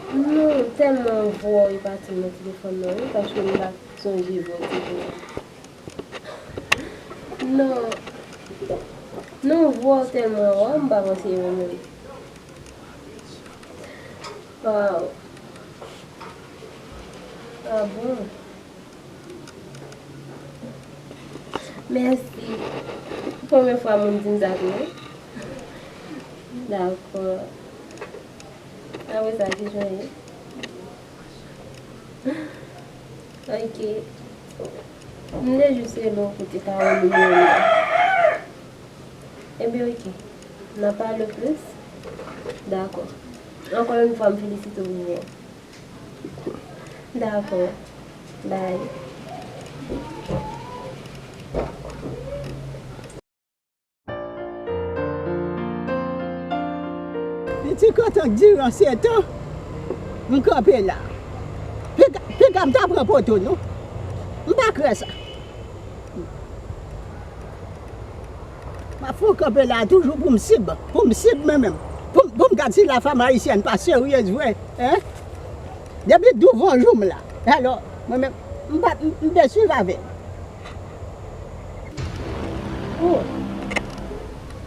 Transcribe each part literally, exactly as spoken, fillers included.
Non, tèlman vwa w e pati nan telefòn nan, wi, paske m pa t sonje vwa w te gen. Non. Non, vwa w tèlman wòw, m pa panse menm wi. Waw. Ah bon? Mèsi. Premye fwa moun di m sa tou, wi. Dakò. Apre sa, ki jan ye? Ok. M te jis rele w pou te ka wè nimewo m nan. Ebyen, ok. N a pale plis? Dakò. Ankò yon fwa, m felisite w pou vwa w. Dakò. Bye. Li ti kontan diran setan m kanpe la. Piga, piga m ta pran poto, non. M pa kwè sa. M ap fè w kanpe la toujou pou m sib, pou m sib mwen menm. Pou m, pou m gad si lafanm ayisyèn pa seryez vre, en? Depi douvan jou m la. Alò, mwen menm, m pa, m, m te swiv avè l. Oh!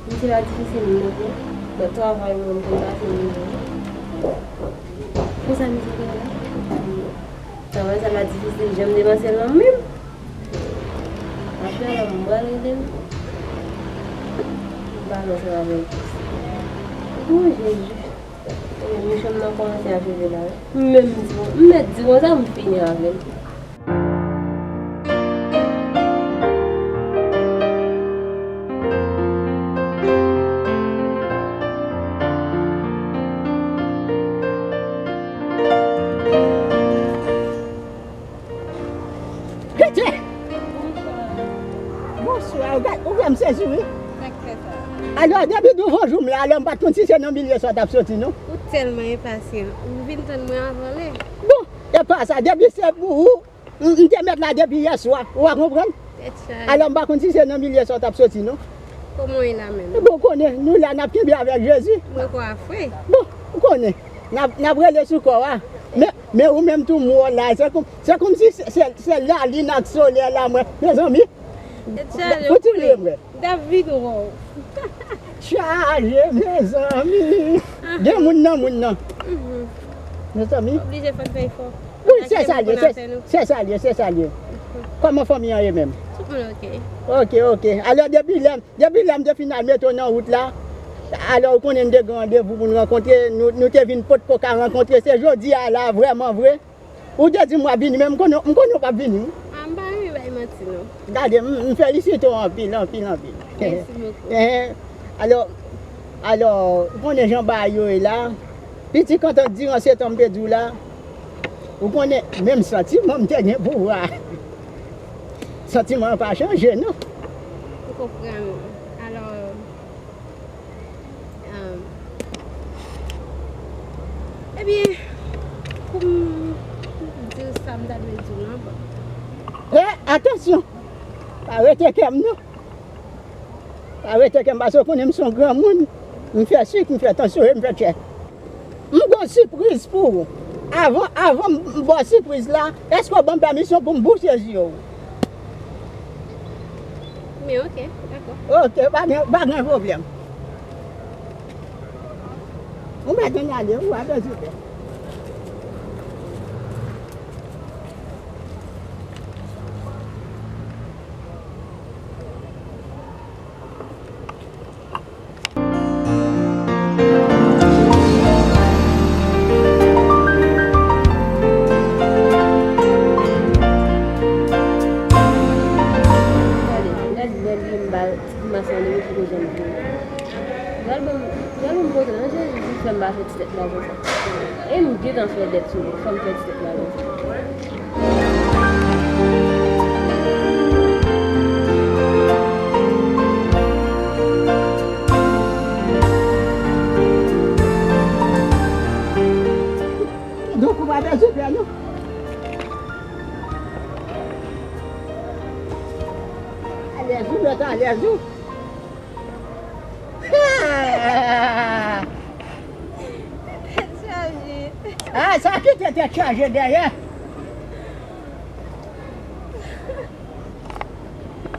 Misye pa difisil non, wi. Bon, travay mwen, m konn pase nivo. Konsa misye te la. Travay sa pa difisil, jan m te panse l lan menm. Apre la, m pral rele l. M pale ansanm avè l. Oh, Jezi. E, mouche m nan kòmanse a feve la, wi. M menm di, m mèt di konsa, m fini avè l. Tete! Bonswa, ou gad, ou fè m sezi, wi. Sa k fè sa? Alò, depi douvan jou m la, alò, m pa t konn si se nan milye sa w t ap soti, non. Ou tèlman enpasyan. Ou vin tann mwen avan lè. Bon, e pa sa, depi se pou ou, m, m te mèt la depi yè swa, ou a konprann? Tèt chaje. Alò, m pa konn si se nan milye sa w t ap soti, non. Kòman w ye la menm? Bon, ou konnen, nou la, n ap kenbe avèk Jezi. Mwen kwè a fre. Bon, ou konnen, n ap, n ap rele sou kò a. Men, men ou menm tou, m wè w la, se kòm, se kòmsi se, se, se lalin ak solèy la, mwen. Mezanmi, fouti bliye mwen. David Rowe. Chaje, mezanmi. Gen moun nan moun nan. Mezanmi. Oblije fè fè efò. Wi, se sa l ye, se, se sa l ye, se sa l ye. Kòman fanmi an ye menm? Tout moun oke. Oke, oke. Alò, depi lè, depi lè m te fin al mete w nan wout la, alò, ou konnen n te gen randevou pou n rankontre, nou, nou te vin potko ka rankontre, se jodi a la, vrèman vre. Ou te di m w ap vini, men m konnen, m konnen w p ap vini, wi. A, m pa renmen bay manti, non. Gade, m, m felisite w anpil, anpil, anpil. Mèsi bokou. Eh, alò, alò, ou konnen jan bagay yo ye la. Piti kontan diran se tan m te di w la. Ou konnen, menm santiman m te gen pou w a. Santiman an pa chanje, non. M konprann ou. Alò, Ahn, ebyen, pou m di w sa m ta dwe di w lan, bon. E, atansyon! Pa wete kè m, non. Pa wete kè m, paske w konnen m se yon granmoun. M fè sik, m fè tansyon e m fè tchè. M gon sipriz pou ou. Avan, avan m ba w sipriz la, èske w ban m pèmisyon pou m bouche zye w? Men oke, dakò. Oke, pa gen, pa gen pwoblèm. Ou mèt ann ale, ou a bezwen pè. Gade, gade bèl vye m ba l ti masann li pou koze m pou li. Gade bon, gade bon kote nan Jezi ki fè m pa fè ti tèt la konsa. E m gentan fè dèt sou li, fò m fè ti tèt la konsa. Donk, ou pa pèdi pè, non? Alèz ou, mèt alèz ou. Tèt chaje. Ah, sa kite tèt chaje dèyè.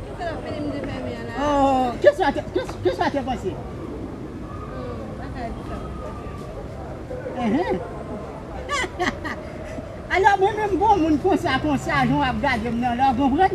Kisa l ap mennen m de fèmen an la? Oh, kisa te, kisa, kisa te panse? Hmm, pa ka di sa m panse. Enhen. Alò, mwen menm, bon moun konsa, konsa, jan w ap gade m nan la, w konprann?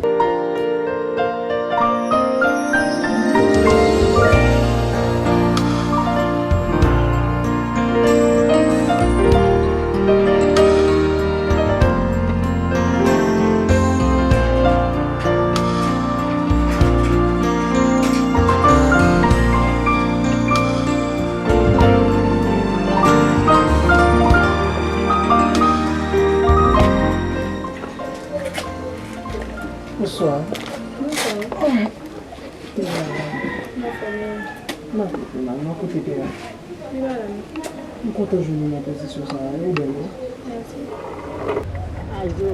Bonswa. Bonswa. Kòman? Mwen anfòm, e ou? Mwen anfòm, mwen kote te a. Li pa la non. M kontan jwenn ou nan pozisyon sa a, ou bèl wi. Mèsi. Azo.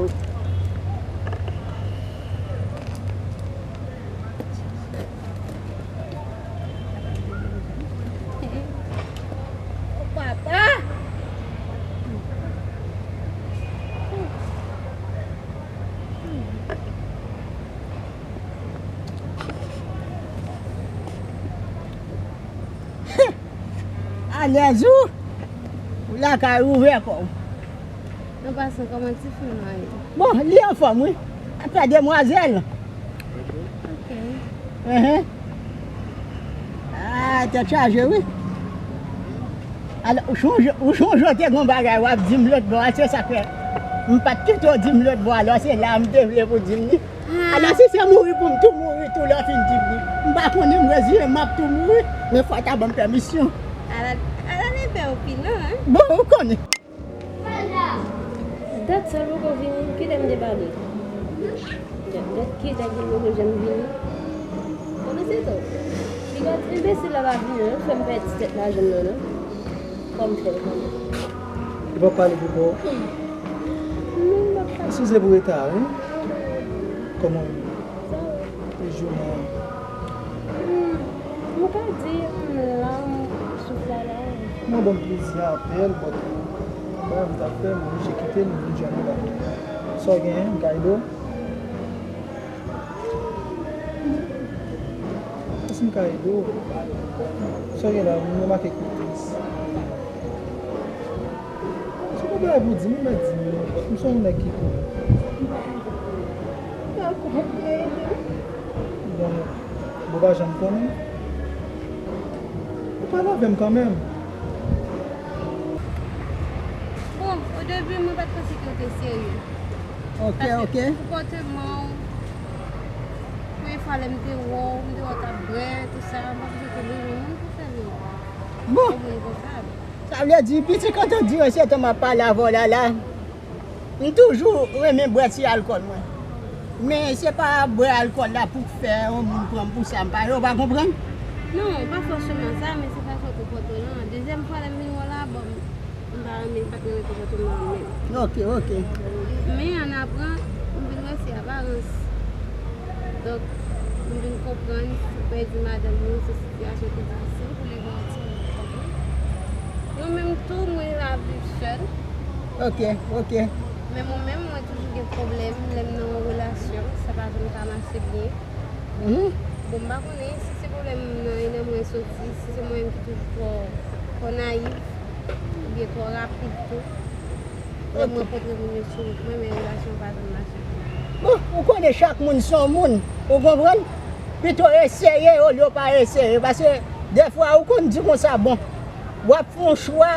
Oh, papa! Alèz ou, ou lakay ou, ouvè kò w. An pasan, kòman ti fi m nan ye? Bon, li anfòm, wi. Afè demwazèl. Ok. Enhen. Ah, tèt chaje, wi. Alò, ou chonje, ou chonje w te gon bagay w ap di m lòt bò a, se sa k fè m pa t kite w di m lòt bò a, alò se la m te vle pou w di m li. Alò, si se mouri pou m tou mouri tou lè w fin di m li. M pa konnen, m reziyen m, m ap tou mouri. Men fò w ta ban m pèmisyon. Ala, ala lepè opinan, en. Bon, ou konnen. Dat sa l poko vini, kilè m te pale? Dat, dat ki dat li poko janm vini? Konnen se tou. Li pa t enbesil la pa vini, non, fè m pèdi tèt la jwenn nan, non. Kòm fè l konnen. Li pa pale pou kò? Non, li pa pale. Eskize pou reta, wi. Kòman w ye? Sa va. E jounen an? Hmm, mwen ka di m la, m sou travay. Mwen ban m plizyè apèl, but bagay m t ap fè, m oblije kite l, m vin jwenn ou la. Sa w genyen, m ka ede w? Èske m ka ede w? Sa w gen la, m remake ke w tris. Si w gen bagay pou w di m, ou mèt di m. M se yon nèg ki konnen. Bon, bon, pa janm konnen. Ou pale avè m kanmenm. Bon, o debi, mwen pa t panse ke w te serye. Ok, ok. Paske konpòteman w, premye fwa lè m te wè w, m te wè w t ap bwè, tout sa, m pa t panse w te bezwen moun pou sèvi w. Bon. Yon moun konsa. Sa vle di, pitit, kan w di resete m ap pale avè w la, la, m toujou renmen bwè ti alkòl mwen. Men se pa bwè alkòl la pou fè yon moun pran m pou sa m pa ye, ou pa konprann? Non, pa fòseman sa, men se fason w konpòte w lan. Dezyèm fwa lè m vin wè w la, bon, m pa renmen, m pa t renmen konpòteman an menm. Ok, ok. Men an aprann, m vin wè se aparans. Donk, m vin konprann si w pèdi madanm ou, se sitiyasyon ki difisil pou leve yon timoun, w konprann? Yo menm tou, mwen la viv sèl. Ok, ok. Men mwen menm, mwen toujou gen pwoblèm lè m nan yon relasyon, sa pa janm ka mache byen. Mhm. Bon, m pa konnen si se pwoblèm nan, nan mwen soti, si se mwen menm ki toujou twò, twò nayif, oubyen twò rapid tou. Lè m rankontre moun yo sou wout mwen, men relasyon pa janm mache. Bon, ou konnen chak moun se yon moun, ou konprann? Pito eseye olye w pa eseye, paske dèfwa ou konn di konsa, bon, w ap fè yon chwa,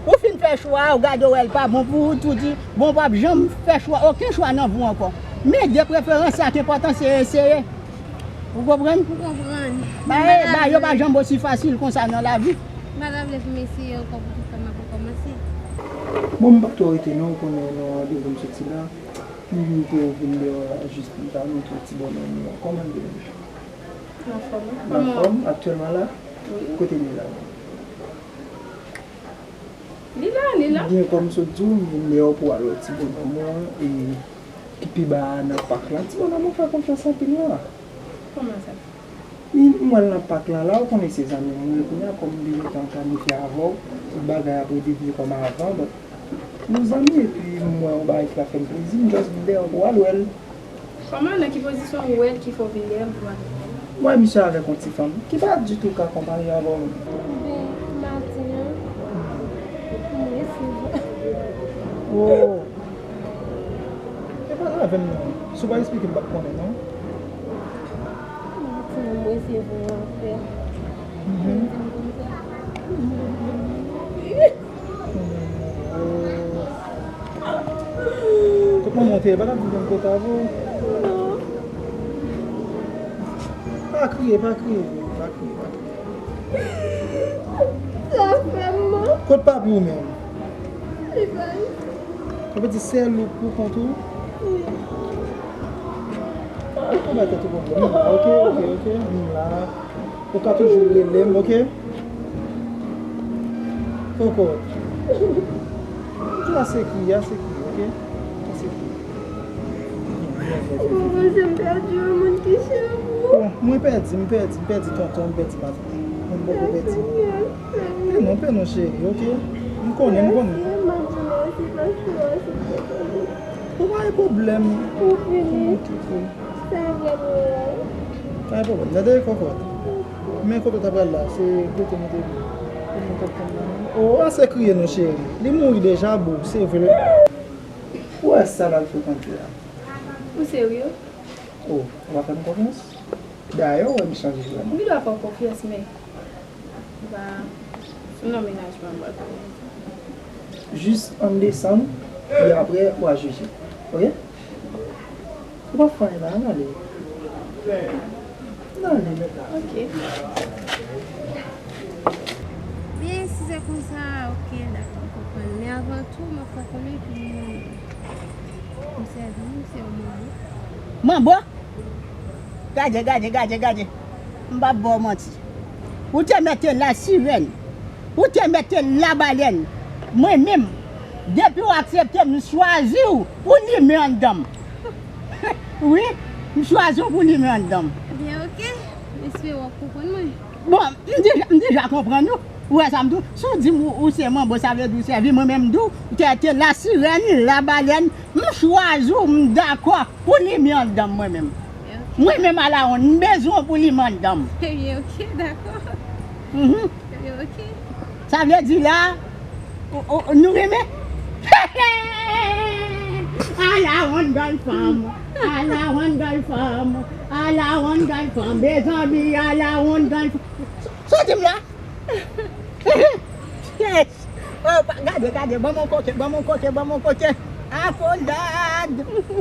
ou fin fè chwa a, ou gade w wè l pa bon pou ou, tou di, bon, w p ap janm fè chwa, okenn chwa nan vi w ankò. Men de preferans, sa k enpòtan, se eseye. Ou konprann? M konprann. Bagay, bagay yo pa janm osi fasil konsa nan lavi. M pa ta vle pou m eseye ankò pou tout tan m ap rekòmanse. Bon, m p ap twò rete non, ou konnen nan randevou m soti la. M vin pou vin deyò la, jis pou m ta montre ti bònòm yo kòman l ye. Anfòm, wi. Anfòm, aktyèlman la? Wi. Kote l ye la? Li la, li la. Byen, kòm m sot di w, m vin deyò pou al wè ti bònòm mwen, e, ki pi ba a nan pak la. Ti bònòm mwen fè konfyans anpil la. Kòman sa? Li, m wè l nan pak la, la, ou konnen se zanmi m, ou konnen kòm m te gentan planifye avè w, tout bagay ap redevni kòm avan, but Nou zanmi, epi m wè yon bagay ki ka fè m plezi, m just vin dèyè w pou w al wè l. Kòman, nan ki pozisyon ou wè l ki fè w vin dèyè m pou m al wè l? M wè misye avèk yon ti fanm ki pa ditou ka konpare avè w menm. Ebyen, Martin, m resevwa. Oh! E pale avè m non. Si w pa eksplike m, m p ap konnen non. Martin, m resevwa yon apèl. Mhm. Li di m konsa. Kot manman w te ye? Pa t ap viv menm kote avè w? Non. Pa kriye, pa kriye, pa kriye, pa kriye. Sa fè m mal. Kot papi w menm? Li pa isit. Sa vle di sèl ou pou kont ou? Wi. Ou bay tèt ou pwoblèm. M la, oke, oke, oke. M la. Ou ka toujou rele m, oke? Kòkòt. Tou ase kriye, ase kriye, oke? Ase kriye. Ou panse m pèdi yon moun ki chè pou ou? Bon, mwen pèdi, m pèdi, m pèdi tonton, m pèdi matant. Mwen poko pèdi. Pè non, pè non, cheri, oke? M konnen, m konnen. Mèsi, m ap di mèsi paske w aksepte. Ou pa gen pwoblèm. Ou fini. Sa vrèman wè. Pa gen pwoblèm. Tande, kòkòt. Men kote w ta pral la, se kote nou te vin. Kote nou t ap tann la, non? Oh, ase kriye non, cheri. Li mouri deja, boo, se vre. Ou wè sa l al frekante a? Ou serye? Oh, ou pa fè m konfyans? Dayè, ou wè m chanje vrèman. M gen dwa fè w konfyans, men ou pa, se nan mennaj mwen m pral fè w konfyans. Jis ann desann, epi apre, w a jije. Oke? Ou p ap fè anyen la, ann ale. Ann ale. Oke. Byen, si se konsa, oke, dakò, m konprann. Men avan tou, mwen fè w konnen ke m, m sèvi w, se yon manbo. Manbo? Gade, gade, gade, gade. M p ap ba w manti. Ou te mete la sirèn. Ou te mete labalèn. Mwen menm, depi w aksepte m, m chwazi w pou limen anndan m. Wi, m chwazi w pou limen anndan m. Ebyen, oke. M espere w ap konprann mwen. Bon, m deja, m deja konprann ou. Ou wè sa m di w? Si w di m ou, ou se manbo, sa vle di w sèvi mwen menm, m di w, te, te la sirèn, labalèn, m chwazi w, m dakò pou limen anndan m mwen menm. Mwen menm a la wonn, m bezwen w pou limen anndan m. Ebyen, oke, dakò. Mhm. Ebyen, oke. Sa vle di la, o, o, nou renmen? Ala wonn grann fanm, ala wonn grann fanm, ala wonn grann fanm, mezanmi, ala wonn grann fanm. Sa w di m la? Yes. Oh, pa, gade, gade, ban m yon kote, ban m yon kote, ban m yon kote. Akolad.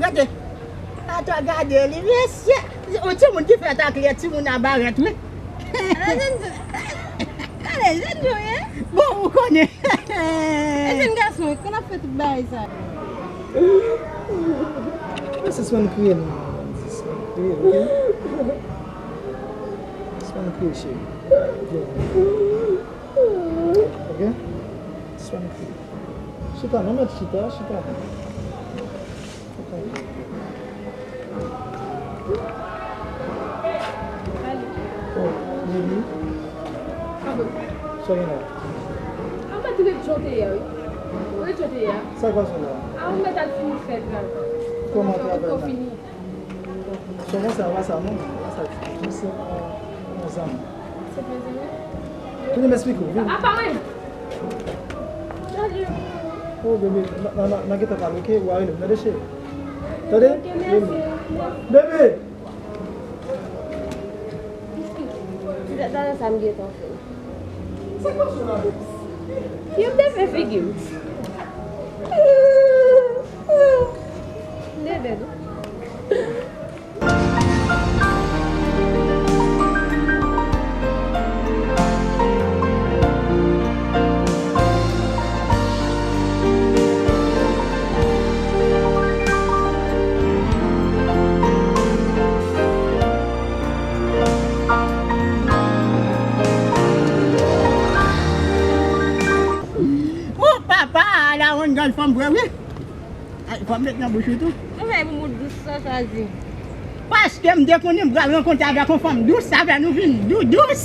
Gade. Atò, gade li, mesye. Yon timoun ki fèt ak lè timoun a barèt, wi. Ala jèn, ala jèn yo ye. Bon, ou konnen. E jèn gason, kòman ap fè tout bagay sa? Men sispann kriye non. Sispann kriye, oke? Sispann kriye, cheri. Oke? Sispann kriye. Chita non, mèt chita, chita. Chita. Alo. Oh, baby. Sa gen la? A, ou mèt ret jan w te ye a, wi. Ou ret jan w te ye a. Sa k pase la? A, ou mèt al fini fèt la. Kòman travay la? Ou poko fini. Sèlman se pa sa non, pa sa ditou. Se yon zanmi. Se yon zanmi? Tounen m esplike w, vini. A, pa mwen! Oh, bebe, n a, n a, n a, n a gentan pale, oke? Ou a rele m, tande, cheri? Tande? Oke, mèsi. Bebe! Gade sa m gentan fè. Yo te fè figi m. Bebe, non. Oh, papa, ala wonn grann fanm vre, wi. Ay, fò m met nan bouch ou tou. Ou fè pou moud dous sa chwazi. Paske m te konnen m pral rankontre avèk yon fanm dous, sa fè nou vin dou dous.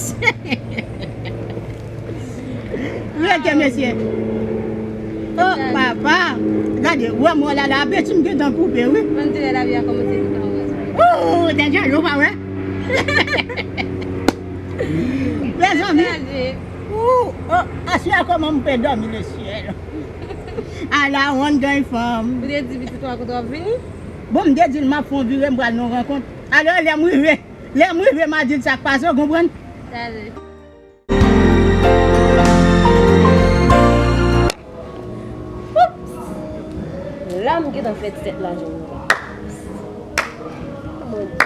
Rete, mesye. Oh, papa. Gade, wè mwen la, la, apeti m gentan koupe, wi. Mwen te wè lavi a kòmanse gentan wè. Ooh, deja, yo pa wè. Mezanmi. Ooh, oh, aswè a kòman m pe dòmi le syèl. Ala, wonn gany fanm. Ou te di pitit ou a kote w ap vini? Bon, m te di l m ap fè yon vire, m pral nan yon rankont. Alò, lè m rive, lè m rive, m a di l sa k pase, w konprann? Tale. Oups! La m gentan fè ti tèt lajan mwen la. Mon Dye.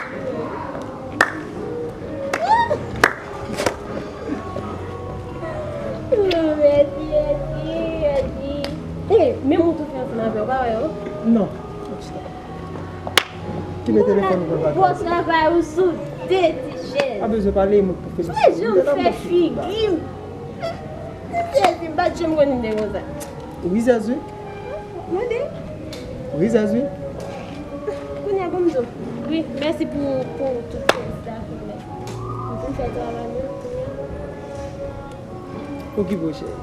Mèsi, mèsi, mèsi. Eh, men mwen tou fè ansanm avè w, pa wè yo? Non. Kite telefòn ou pou l pa travay. Bon travay ou sou de ti chèz. Pa bezwen pale, mwen pou felisite. Mwen janm fè figi m. Sezi, m pa t janm konn m te konsa. Ou rizèz, wi. Mande. Ou rizèz, wi. Kounye a, bon, m di w. Wi, mèsi pou, pou tout felisitasyon, men. M fin fè travay mwen, kounye a. Okipe w, cheri.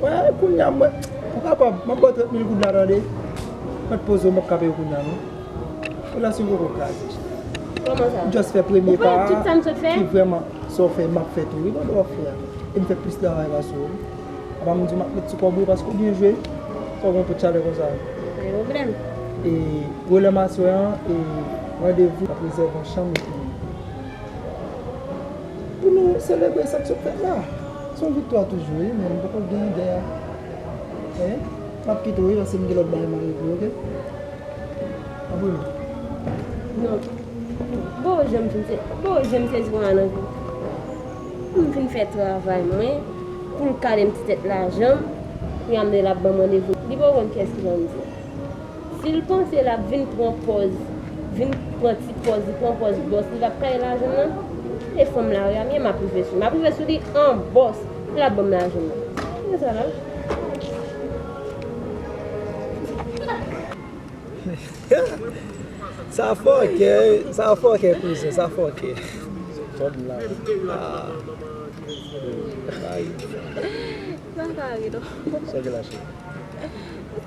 Wè, kounye a, mwen, ou kapab, m ap ba w trant mil goud la, tande. Mèt poze w, m ap ka peye w kounye a, non. Relasyon poko kraze, cheri. Kòman sa? M just fè premye pa a, ki vrèman, sa w fè, m ap fè tou, wi, tande w ap fè a. E m fè plis travay pase w, wi. Apa m di w m ap met sou kòb ou, paske w byen jwe. Sa w gen pou chalè konsa? Pa gen pwoblèm. E, relè m aswè an, e, randevou, m ap rezève yon chanm epi pou nou selebre sa k sot fèt la. Se yon viktwa toujou, wi, men m poko gen dèyè. Hein? M ap kite w, wi, paske m gen lòt bagay m a regle, oke? Anpil. Non. Bon, jan m fin se, bon, jan m sezi konsa nan vi. M fin fè travay mwen, pou l kale m ti tèt lajan m, pou y ap mande l ap ban m randevou. Li poko konn kiyès ki ban m di. Si l panse l ap vin pran pòz, vin pran ti pòz, li pran pòz bòs, li p ap kale lajan m nan. E fanm lari a m ye, m ap rive sou li. M ap rive sou li an bòs, l ap ban m lajan m nan. Se sa la. Sa fòkè, sa fòkè, kouzen, sa fòkè. Kòb la. Ah. Ay. Sa ka ri, non. Sa gen la, cheri?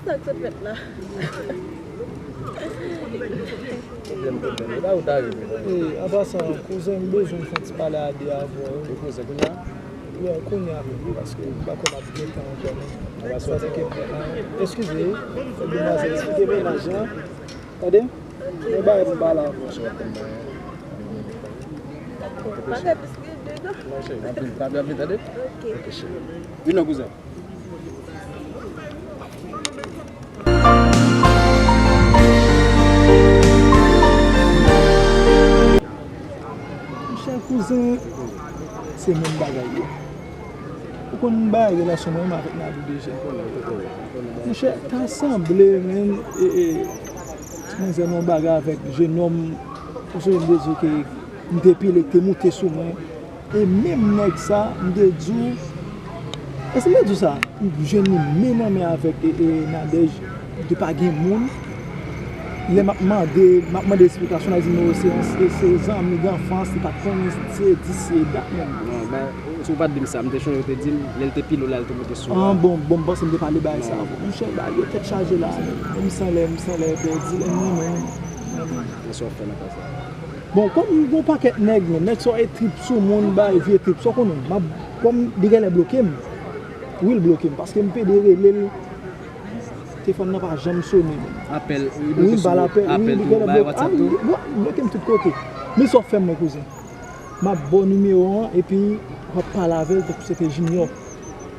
Sa k sot fèt la? Pwoblèm, pwoblèm. E pa ou ta rive, non? E, apa sa, kouzen, m bezwen fè ti pale a de avè w. Ou kouzen, kounye a? Wi, kounye a menm, paske m pa kwè m ap gen tan ankò, non. Sa te ke m fè la. Eskize, demwazèl, eksplike mennaj lan. Tande? Yon bagay pou m pale avè w. Pa fè plis ke de, non. Non, cheri, pa vin, pa vin, tande? Ok. Ok, cheri. Vin non, kouzen. Monchè, kouzen, se menm bagay yo. Ou konn bagay relasyon mwen menm avèk Nadou deja. Monchè, ta sanble, menm, e, e, ti manzè nan yon bagay avèk jenòm, paske m te di w ke m te pile, li te moute sou mwen. E menm nèg sa, m te di w, èske m te di w sa? M jwenn li men nan men avèk, e, e, Nadège, m te pa gen moun. Lè m ap mande, m ap mande esplikasyon, l ap di m, "Non, se, se, se zanmi danfans, li pa t konnen se dis se dat menm." Non, men, si w pa t di m sa, m te sonje w te di m, lè l te pile w la, l te moute sou ou. Ah, bon, bon, m panse m te pale bagay sa avan. Monchè, bagay yo tèt chaje la. M sanlè, m sanlè pèdi, lè m renmen. Men sa w ap fè nan ka sa? Bon, kòm m gon pakèt nèg, men nèg sa e trip sou moun, bay vye trip, sa w konnen. M ap, kòm li genlè bloke m. Wi, l bloke m, paske m pede rele l. Telefòn nan pa janm sone, men. Apèl, li bloke sou apèl tou, bay WhatsApp tou. Wi, li bloke m tout kote. Men sa w ap fè m, mwen, kouzen. M ap ba w nimewo an, epi w ap pale avè l, tankou se te Junior.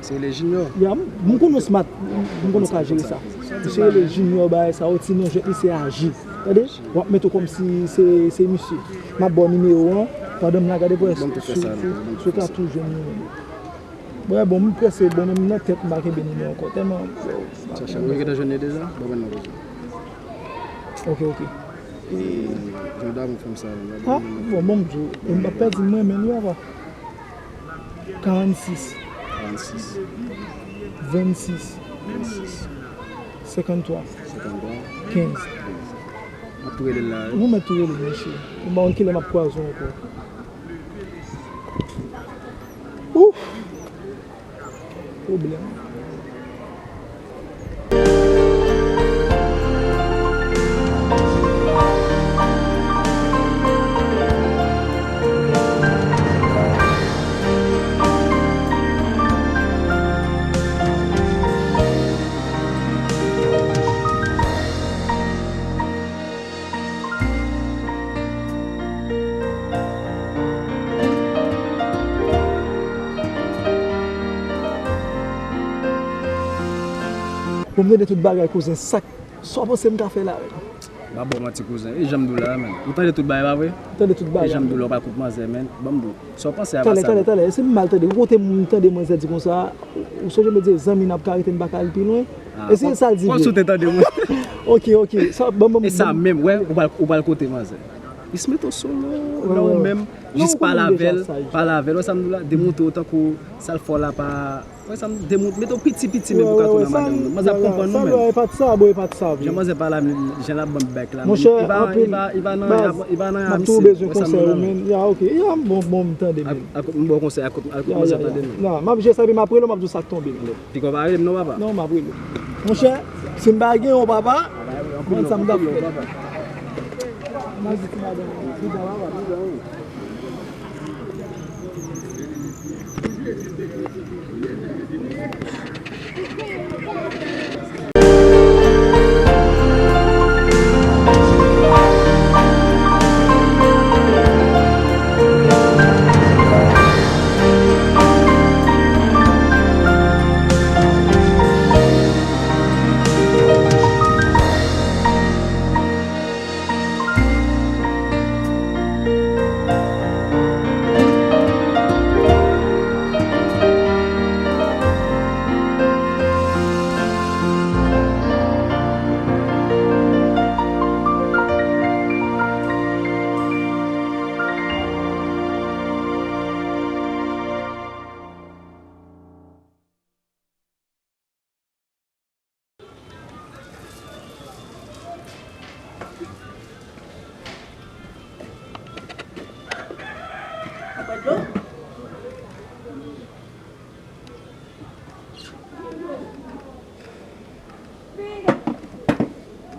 Se rele Junior? Ya, m, m konnen w smart, m konnen w ka jere sa. Misye rele Junior, bagay sa yo, ti non jwèt li se Aji. Tande? W ap mete w kòmsi se, se misye. M ap ba w nimewo an, pandan m la gade pou wè si, si, si w ka tou jwenn li menm. Bon, bon, m prese, bon, menm nan tèt m pa kenbe nimewo ankò, tèlman, yo, m pa kenbe. Ou gentan jwenn li deja? Bon, men nan bezwen. Ok, ok. E, jan w damou fanm sa, non? Ah, bon, bon, m di w, e m pa pèdi, m renmen l, wi, apa. Karannsis. Karannsis. Vennsis. Vennsis. Senkanntwa. Senkanntwa. Kenz. Kenz. M ap tou rele l la, wi. Ou mèt tou rele l, mesye. M pa konn kilè m ap kwaze w ankò. Ouf! Pwoblèm. Bon, m tande tout bagay, kouzen. Sa, sa w panse m ka fè la menm? M ap ba w manti, kouzen. E jan m di w la, menm. Ou tande tout bagay, pa vre? M tande tout bagay. E jan m di w la, ou pa kout manzè, menm. Ban m di w. Sa w panse a pa sa? Talè, talè, talè. E si m mal tande? Ou kote m tande manzè di konsa, ou sonje m te di zanmi n ap ka rete, n pa ka al pi lwen? E si sa l di vre? Kòmsi w te tande mwen. Ok, ok. Sa, ban m, ban m. E sa menm, wè, ou pral, ou pral kote manzè. Li se mete w solo, nan ou menm. Jis pale avè l, pale avè l. Wè sa m di w la, demontre w tankou sa l fè w la pa Wè sa m di, demout, mete w piti piti menm pou ka tounen a madanm nan. Manzè ap konprann nou menm. Sa vre, e pa t sa, bro, e pa t sa vre. Jan manzè pale a, jan l ap ban m bèk la, menm. Monchè, anpil, baz, m ap toujou bezwen konsèy ou, menm. Ya, ok. Ya, bon, bon, m tande, menm. M ba w konsèy, al kòmanse ap tande nou. Non, m ap jis epi m ap rele w, m ap di w sa k tonbe, menm. Piko pa rele m non, papa. Non, m ap rele w. Monchè, si m pa gen yon papa, mwen sa m t ap fè. M al di ti madanm, ti dam, papa. Apre dlo?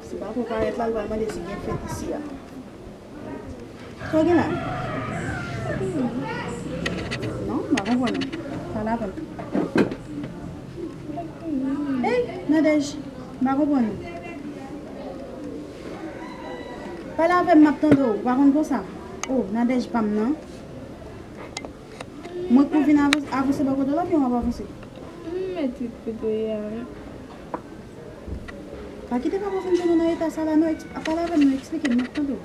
Si patwon parèt la, l pral mande si gen fèt isi a. Sa w gen la? Non, m pa konprann ou. Pale avè m. Ey, Nadège, m pa konprann ou. Pale avè m, m ap tande w. Ou pa konn konsa. O, Nadège pa m nan. Mwen k pou vin avan-, avanse bò kote w la, oubyen w ap avanse? M mèt ret kote w ye a, wi. Pa kite papa w fin jwenn ou nan eta sa la, non. Eks-, pale avè m, non, eksplike m, m ap tande w.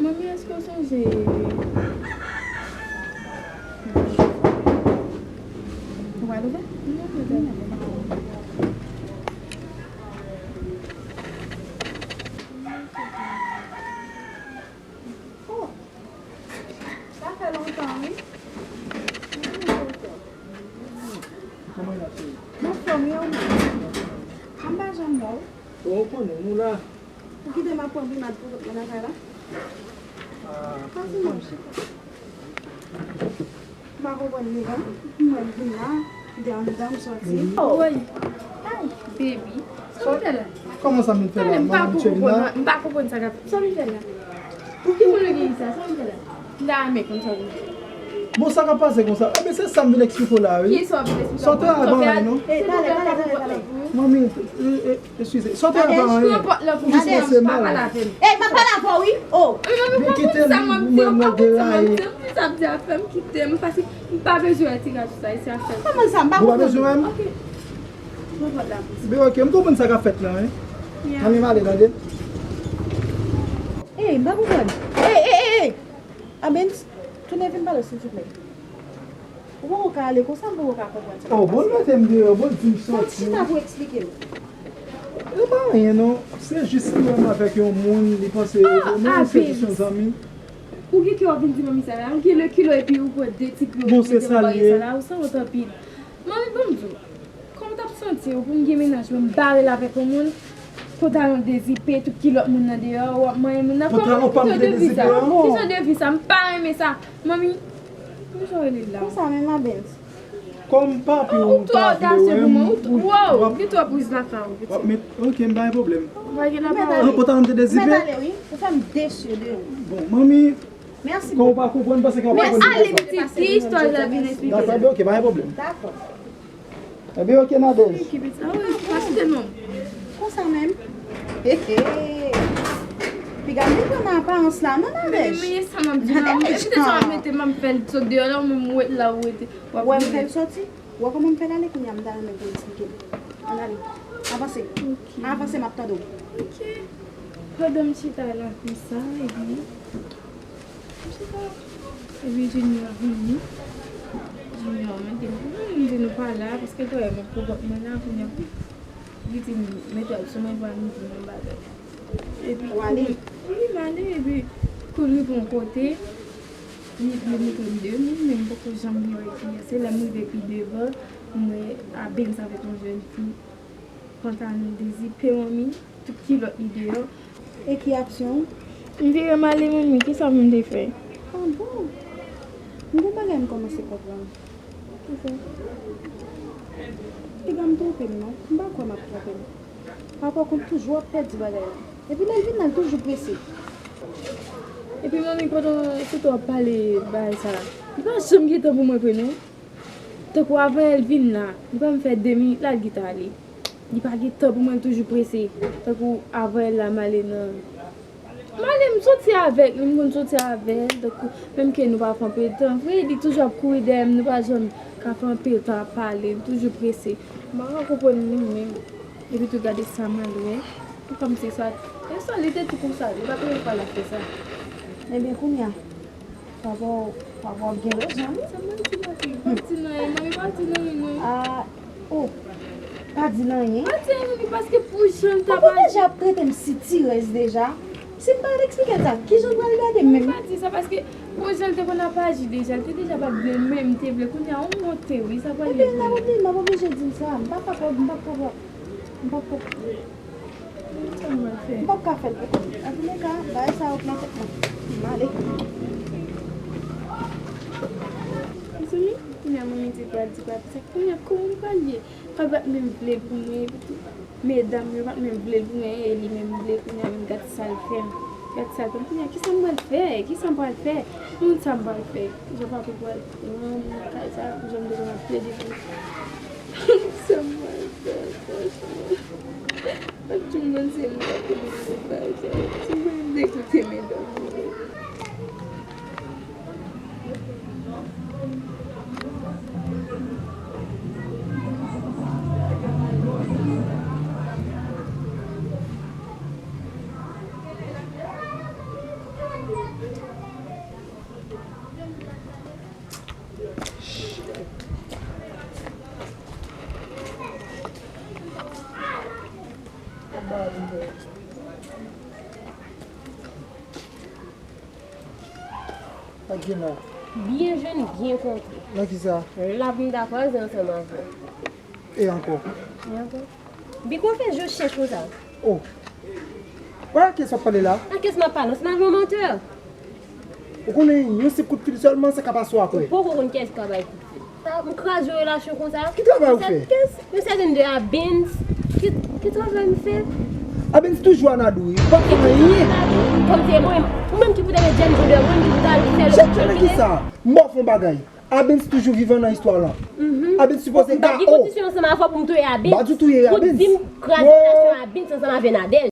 Manmi, èske w sonje? Ou pral ouvè? Non, non, non. Oh! Sa fè lontan, wi. Kòman y ap, cheri? Mwen fè w, wi, ou menm? An m pa janm wè w. O, ou konnen, nou la. Ou kite m ap pran grimad pou mwen nan kay la? Ah, pase non, chita. M pa konprann li, non. M wè l vin la, li te anndan, m sòti. Woy. Ay, baby. Sa w fè la? Kòman sa m fè la, madanm Tchelina? M pa konprann sa k ap, sa w fè la? Pou ki moun ou gen sa? Sa w fè la? M ta renmen konn sa w vin fè. Bon, sa k ap pase konsa? Ebyen, se sa m vin eksplike w la, wi. Ki sa w vin eksplike m? Sa w te al ban anyen, non? Silvouplè, silvouplè, pa pran pwoblèm. Manmi, e, e, Eskize, sa w te ap anyen? Ou dispanse mal. Ey, m ap pale avè w, wi. O! Men kite l, mwen, mwen gen rayi. Sa ap di afè m, kite m, paske m pa bezwen wè ti gason sa, se afè l. Kòman sa, m pa konprann. Ou pa bezwen wè m? Ok. Mwen pran la. Ebyen, ok, m konprann sa k ap fèt la, wi. Ann ale, tande. Ey, m pa konprann. Ey, ey, ey, ey! Abens, tounen vin pale, silvouplè. Ou poko ka ale konsa, m poko ka konprann sa k ap pase. Oh, bon, l mete m deyò, bon, l di m sòti. Chita pou w eksplike m. E pa anyen, non. Se jis li wè m avèk yon moun, li panse, ah, men se jis yon zanmi. Ou gen kè w vin di manmi sa la, ou gen le kilo epi ou pran de ti pye ou mete nan bagay sa la, ou sanwont anpil. Manmi, ban m di w. Kòman w t ap santi w pou m gen mennaj mwen, m bare l avèk yon moun, pantalon dezipe, tout kilòt moun nan deyò, w ap manyen moun nan? Kòman ki jan de vi sa? Ki jan de vi sa? M pa renmen sa. Manmi, ki jan w rele l la? Konsa menm, Abens. Kòm papi w pa vle wè m, ou, ou, ou gen twòp riz lakay ou, pitit. W ap met, ok, m pa gen pwoblèm. Ou pa gen lapawòl. Pantalon te dezipe? Mèt ale, wi. Ou fè m desi de ou. Bon, manmi, kòm ou pa konprann, paske w ap konprann. Men ale, pitit, ki istwa l ap vin eksplike la? Dakò, ok, pa gen pwoblèm. Dakò. Ebyen, ok, Nadège. Ki pitit? Ah wi, pa site non. Konsa menm. He, he. Piga m vin pran nan aparans la, non, Nadège? Men, men, sa m ap di la, men kite sa w ap mete, m ap fè l sot deyò la, ou menm ou ret la, ou rete. W ap wè m fè l soti? Ou wè kòman m fè l ale? Kounye a, m ta renmen pou w eksplike m. Ann ale. Avanse. Ok. Avanse, m ap tande w. Ok. Pandan m chita la konsa, epi m chita, epi Junior vini. Junior mande m, "Hmm, m di nou pa la, paske l te wè m ap pran kòb mwen la, kounye a, li di m mete l sou mwen, pou al mete m nan bagay." Epi w ale? Wi, m ale, epi kou l rive yon kote, li, li montre m de moun, men m poko janm byen wè kiyès. Se lè m rive pi devan, m wè Abens avèk yon jèn fi, pantalon dezipe, manmi, tout kilòt li deyò. E ki aksyon w? M vire m ale, manmi, kisa pou m te fè? Ah bon? M gon bagay m kòmanse konprann. Kisa? Piga m twonpe m non. M pa kwè m ap twonpe m. Papa w konn toujou ap pèdi bagay la. Epi lè l vin la, l toujou prese. Epi manmi, pandan se w ap pale bagay sa, li pa janm gen tan pou mwen vre non. Tankou avan l vin la, li pa m fè de minit la, l gentan ale. Li pa gen tan pou mwen, l toujou prese. Tankou avan l la, m ale nan M ale, m soti avèk li, m konn soti avè l, tankou, menm ke nou pa fè anpil tan vre, li toujou ap kouri dèyè m, nou pa janm ka fè anpil tan ap pale, li toujou prese. M pa ka konprann li menm. Epi tou gade sa m al wè, li kòmsi sa, e sa, li te tou konsa, li pa premye fwa l ap fè sa. Ebyen, kounye a, Papa w, papa w ap gen rezon, wi. Sa m pral di la fi? Pa di nan anyen, manmi, pa di nan anyen non. Ah, oh, pa di nan anyen? Pa di nan anyen, manmi, paske pou jan l t ap aji. Papa w deja ap trete m sitirèz deja. Si m pa al eksplike l sa, kijan l pral gade m menm? Pa di sa, paske pou jan l te konn ap aji deja, l te deja pa t vle menm, te vle. Kounye a, ou monte, wi, sa pral vin. Ebyen, m ap oblije, m ap oblije di l sa. M pa kapab, m pa kapab. M pa kapab. Sa m pral fè? M p ap ka fè l pou kont mwen. Antouka, bagay sa yo pran tèt mwen. M ale. Mezanmi, kounye a manmi di pral di papi sa. Kounye a, kòman pral ye? Papi pa t menm vle l pou mwen, epi tou, medam yo pa t menm vle l pou mwen, e li menm vle, kounye a menm gad sa l fè m. Gad sa l fè m. Kounye a, kisa m pral fè? Kisa m pral fè? Moun sa m pral fè? Jan papi pral pran m nan kay sa, jan m te konn ap plede pou. Kisa m pral fè, franchman? Ak tout moun se mwen ki pou mwen bay sa. Si mwen vle koute medam yo. Sa k gen la? Byen jwenn, byen kontre. Nan ki sa? La pou m ta kwaze ansanm avè w. E ankò? E ankò? Biko fè je w chèch konsa. Oh. Wè a kiyès w ap pale la? A kiyès m ap pale? Se pa yon mantè. Ou konnen yon senp kout fil sèlman, sa ka pase w apre. Ou poko konn kiyès ki ka bay kout fil. Sa, m kraze yon relasyon konsa. Ki travay ou fè? Yon sèten de Abens. Ki, ki travay m fè? Abens toujou anadou, wi. Ou pa fè anyen. Kòm se mwen, ou menm ki pou te met James Joe de mwen, ki pou ta al fè le. Chèche nan ki sa? M ba w fè yon bagay. Abens toujou vivan nan istwa lan. Abens sipoze K O. M pa gen kondisyon ansanm avè w pou m touye Abens. Badjou touye Abens. Ou di m kraze relasyon Abens ansanm avè Nadège.